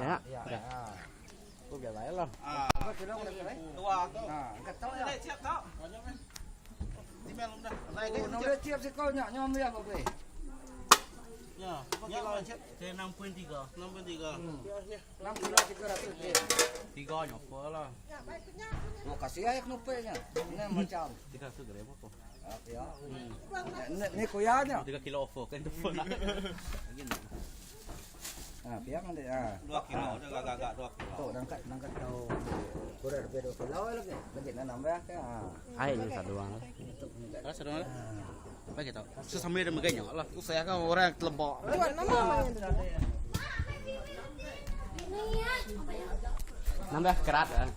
Ya. Ai ni saduang. Nambah kerat ah.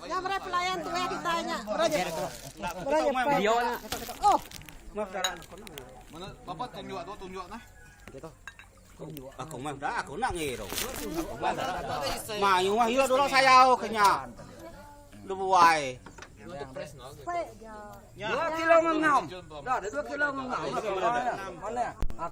Nya meri pelayan tuai kita nya. Meri nya. Video nya. Oh. Aku mah dah aku nak ngiru. Mayuh mah iya dulu sayau kenya. Lu buai. 2 kilo ngam. Dah, 2 kilo ngam. Mana?